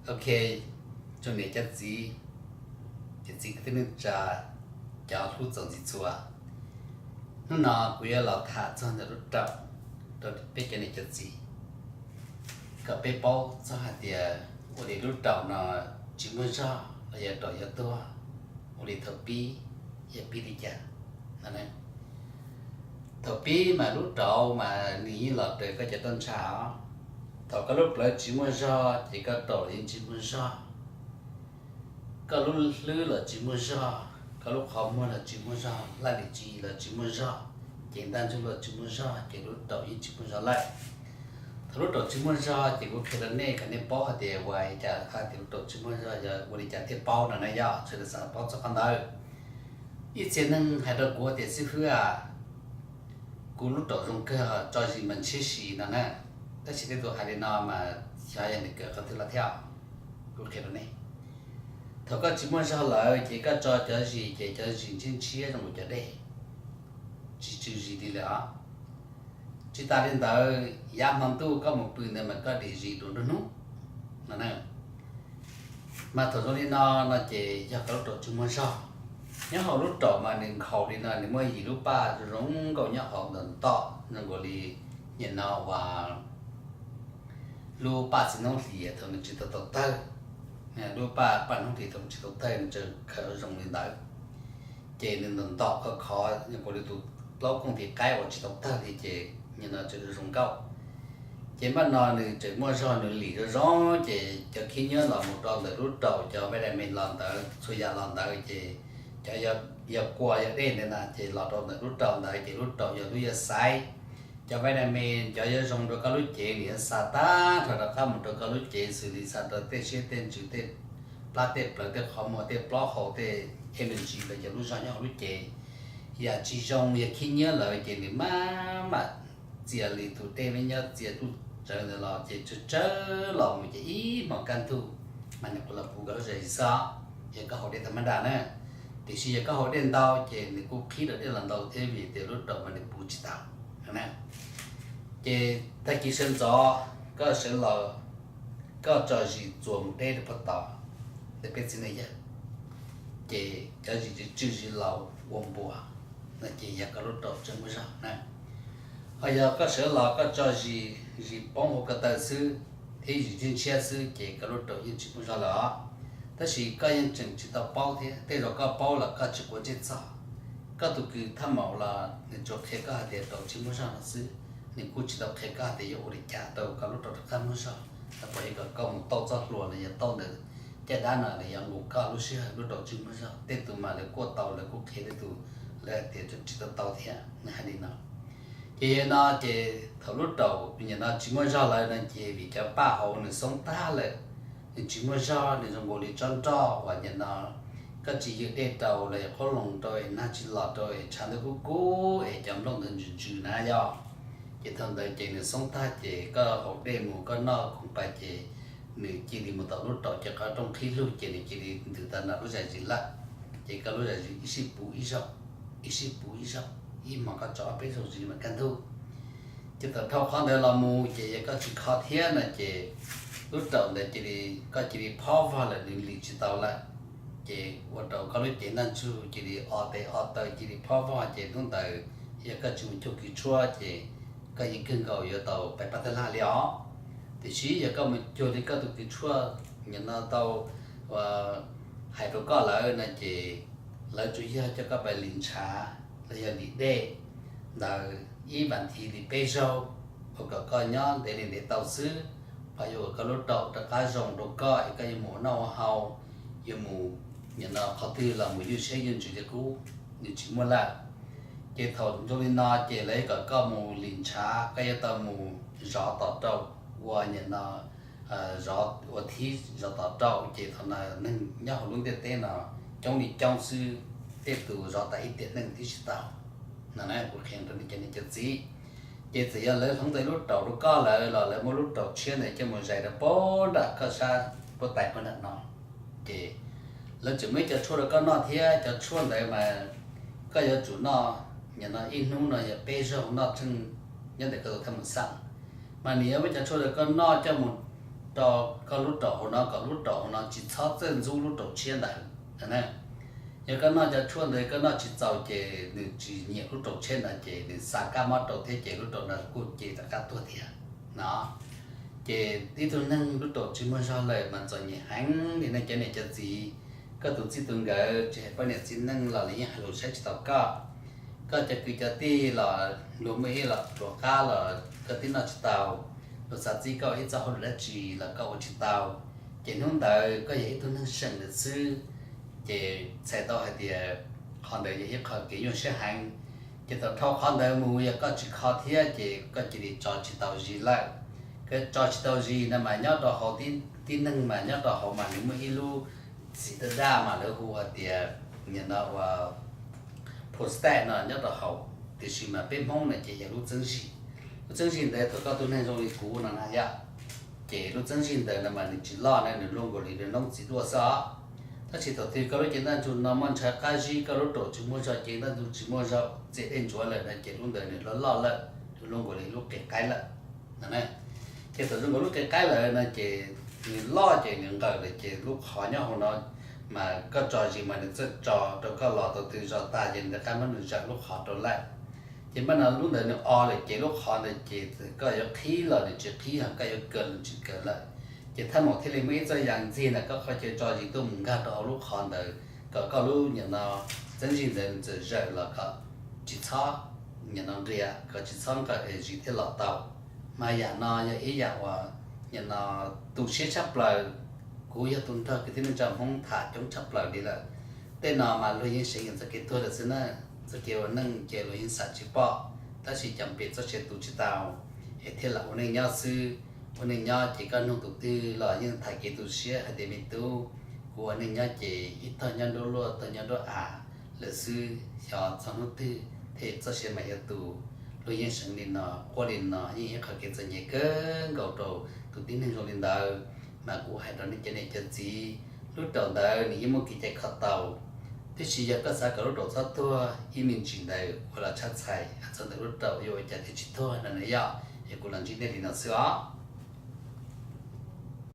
Ok, tsoom niam cov txiv, cov txiv kwv tij neej tsa, cov hlub txaus ntxiv txhua, hnub no kuv yuav los tham txog ntawm lub raum rau peb cov niam cov txiv, kom peb paub txog hais tias ua li lub raum no tsis muaj zog los yog raum yuav tuag, ua li thaum pib, yog pib li cas no. Thaum pib mas lub raum mas nws yeej los raws koj cov toj ntsha os. Thaum koj lub plawv tsis muaj zog ces koj raum yeej tsis muaj zog. Koj lub hlwb los tsis muaj zog, koj lub qhov muag los tsis muaj zog, laj lim tswv yim los tsis muaj zog, ces ntaj ntsug los tsis muaj zog, ces lub raum yeej tsis muaj zog lawm. Thaum lub raum tsis muaj zog ces kuv qhia rau nej kom nej paub hais tias ua li cas hais tias lub raum tsis muaj zog, yog ua li cas thiaj paub no na, yog sawv daws xav paub txog qhov ntawd. Ib txhia neeg hais rau kuv tias xib fwb a, kuv lub raum zoo kawg, tso zis mas ntshiab si no na. Tab sis tej tus hais li no mas xyov yog nws kawm qhov twg los thiab, kuv qhia rau nej. Thaum koj tsis muaj zog lawm ces koj tso cov zis ces cov zis ntshiab ntshiab zoo li cov dej, tsis tsw zis li lawm os. Tsis tas li ntawd, yav hmo ntuj koj mus pw ntawd mas koj dim zis rau nruab hnub no na. Mas thaum zoo li no no ces yog koj lub raum tsis muaj zog. Nyob hauv lub raum mas nws nkhaus li no, nws muaj yim lub paj zoo nkauj nyob hauv ntawm ntoj, zoo nkaus li nim no uas lub paj txiv hnub hlis thaum nws tsis tau tau tawg, lub paj, paj hnub hlis thaum tsis tau tawg nws tseem khaws zoo li ntawd. Ces nws ntom ntom khov khov zoo nkaus li tus plaub kooj tis qaib uas tsis tau tawg li ces nim no tseem zoo nkauj. Ces npaj no nws tseem muaj zog, nws lim zoo zoo ces cov khib nyiab los mus rau ntawm lub raum, cov vitamin los ntawd, txhua yam los ntawd ces cov yog kua yog dej ntawd na ces los rau ntawm lub raum ntawd ces lub raum yog lub yuav xaiv cov vitamin, cov yuav zoo rau koj lub cev, nws yuav xa tag nrho rov qab mus rau koj lub cev, xws li xa rau tej siab tej ntsws, tej plab tej plawv, tej qhov muag, tej plaub hau, tej energy los yog lub zog nyob hauv lub cev. Yam tsis zoo yog khib nyiab lawm ces nws maj mam txia li tus dej me nyob txia tuj tsawv ntawd los ces tsawg tsawg los mus ces ib hmos kaj ntug mas nws kuj los puv koj lub zog xwb. Yog koj haus dej tag mab nra na, tiam sis yog koj haus dej ntau ces nws kuj qhib rau dej los ntau thiab vim tias lub raum mas nws puv tsis tau na. Ces tag kis sawv ntxov koj sawv los, koj tso zis txuas mus deb rau puag tod, ntawm peb txiv neej yawg, ces cov zis tsw zis laus ua npuas no ces yog koj lub raum tseem muaj zog na. Ho yog koj sawv los koj tso zis, zis poob hauv ko taw xwb thiab zis ntshiab ntshiab xwb ces koj lub raum yeej tsis muaj zog lawm os. Tab sis koj yeej tseem tsis tau paub thiab, tej zaum koj paub los koj tsis quav ntsej txog. Koj tus kws thaj maum los nws tsuas qhia koj hais tias raum tsis muaj zog no xwb, nws kuj tsis tau qhia koj hais tias yuav ua li cas rau koj lub raum rov qab muaj zog, los puas yog kom koj mus tau txoj hlua los yog tau ntawm caj dab no los yog nqus koj lub sij hawm lub raum tsis muaj zog. Tej tus mas lawv kuaj tau lawv kuj qhia, tej tus lawv hais tias tsis tau tau thiab, nws hais li no. Ces yog no ces thaum lub raum nim no tsis muaj zog lawm no ces vim cov paj hauv nws xoob tag lawm, nws tsis muaj zog, nws zoo nkaus li tsob nroj uas nim no koj tsis ywg dej rau los yog qhob loos rau es nag tsis los rau es tshav ntuj kub kub es cov nplooj ntawd ntsws ntsws na yog. Ces thaum ntawd ces nws xoob tag ces koj haus dej mus koj noj khoom pais ces nws cia li mus tom lub raum ces qhov rooj qhib lug ces nws cia li ntws tag nram lub zam zis lawm. Ces koj lub zam zis ib sij puv ib zaug, ib sij puv ib zaug, ib hmos koj tso ob peb zaug zis mas kaj ntug. Ces thaum dhau qhov ntawd los mus ces yog koj tsis kho thiab no ces lub raum ntawd cia li, koj cia li phob vog lawm, nws lim tsis tau lawm. Ces ua rau koj lub cev ntaj ntsug cia li o tes o taw cia li phob vog ces hnub ntawd yog koj tsis mus cuag kws tshuaj ces koj yeej kawg nkaus yuav tau pais pab tab laj li os. Tiam sis yog koj mus cuag li koj tus kws tshuaj nim no tau hais rau koj lawm no ces lawv tsuas yog coj koj pais lim ntshav los yog lim dej ntawd ib vas thiv li peb zaug, ua kom koj nyob ntev li ntev tau xwb, pab yuav ua koj lub raum rov qab zoo rau koj es koj yuav mus ua noj ua haus, yuav mus nim no qhov twg los mus ywj siab ywj ntsws li qub, nws tsis muaj lawm. Ces thaum zoo li no ces lawv yuav kom koj mus lim ntshav, koj yuav tau mus zov tom raum, ua nim no zov, ua thib zov tom raum. Ces thaum no neeg nyob hauv lub ntiaj teb no coob li coob xwb, tej tus zov tas ib tiam neej twb tsis tau no na. Kuv qhia rau nej cov niam cov txiv, ces txawm yog lawv hloov tau ib lub raum rau koj lawm los lawv muab lub raum tshiab ntawd coj mus zais rau puag nram koj sab puab tais puag nram no. Ces lawv tseem muaj ib co tshuaj rau koj noj thiab, cov tshuaj ntawd mas koj yuav tsum noj, nim no ib hnub no yog peb zaug noj tsheej nyob ntawm koj tus thaj mus xaj. Mas nws yuav muab cov tshuaj rau koj noj coj mus rau koj lub raum hauv no kom lub raum hauv no tsis txhob txawj ntxub lub raum tshiab ntawd. Yog koj noj cov tshuaj ntawd koj noj tsis txaus ces nws tsis nyiam lub raum tshiab ntawd ces nws xa kab mob rau thiab ces lub raum ntawd kuj cia li rov qab tuag thiab no. Ces ib tug neeg lub raum tsis muaj zog lawm mas txom nyem heev li no cov niam cov txiv, koj tus txij tus nkawm tsis hais poj niam txiv neej los lawv yeej hais lus saib tsis taus koj. Koj cov kwv cov tij los luag muaj ib los luag qab los koj twb noj tsis tau, luag xav txib koj ib txoj hauj lwm dab tsi los koj ua tsis tau. Ces hnub ntawd koj yog ib tug neeg seem lawm xwb, ces txhais tau hais tias qhov ntawd yog ib qho kev nyuaj siab heev. Ces thaum dhau qhov ntawd mus yog koj tsis kho thiab ces koj cia li tso tsis tau zis lawm. Koj tso tsis tau zis no mas nyob rau hauv tib neeg mas nyob rau hauv mas nws muaj ib lub txiv daj daj mas lawv hu hais tias nim no ua prostate no nyob rau hauv, tiam sis mas peb Hmoob no ces yog lub txeeb zis. Lub txeeb zis ntawd thaum koj tus neeg zoo li kuv no na yom, ces lub txeeb zis ntawd no mas nws tsis loj na, nws luaj nkaus li noob txiv duaj xwb os. Tab sis thaum twg koj lub cev ntaj ntsug no muaj ntshav qab zib, koj lub raum tsis muaj zog, cev ntaj ntsug tsis muaj zog, txias dej ntsuav lawm no ces lub ntawd nws loj loj lawm, nws luaj nkaus li lub qe qaib lawm. Ces thaum zoo nkaus lub qe qaib lawm no ces nws loj ces nws nqawm lawm ces lub qhov nyob hauv no mas koj tso zis mas nws txawj tso rau koj los tau twg zog tag ces nws rov qab muab nws zawm lub qhov rau lawm. Ces npaj no lub ntawd nws o lawm ces lub qhov ntawd ces koj yuav qhib los nws tsis qhib, ho koj yuav kaw los nws tsis kaw lawm. Ces thaj maum thiaj li muaj ib txoj yas ntxig ntawm koj qhov chaw tso zis tuaj mus nkag rau hauv lub qhov ntawd kom koj lub nim no txeeb zis ntawd nws txawm zawm los kom tsis txhob nim no nqia, kom tsis txhob nqawm es zis thiaj los tau. Mas yam no yog ib yam uas nim no tu siab tshaj plaws. Kuv yog tus nrog kwv tij neej tsa Hmoob tham coob tshaj plaws li lawm. Tej no mas luag yeej seev yog txoj kev tuag lawm xwb na. Txoj kev ua neej ces luag yeej xam tsis pom, tab sis cas pem txoj sia tu tsis tau es thiaj lam ua neej nyob xwb. Ua neej nyob ces koj nug tus twg los yeej tham kev tu siab hais tias me tub, kuv ua neej nyob ces ib tog nyob nruab luaj tog nyob nruab av lawm xwb, xyov txog hnub twg thiaj txoj sia mam yuav tu. Luag yeej seev li no, quaj li no yeej ib qho kev txom nyem kawg nkaus rau tus tib neeg zoo li ntawd. Mas kuv hais rau nej cov niam cov txiv, lub raum ntawd nws yeej muaj kev cai kho tau, tiam sis yog koj xav kom lub raum txhob tuag ib me ntsis ntawd ua los tshab txhais txog ntawm lub raum yuav ua cas thiaj tsis tuag no na yom. Es kuv los ntsib nej li no xwb os.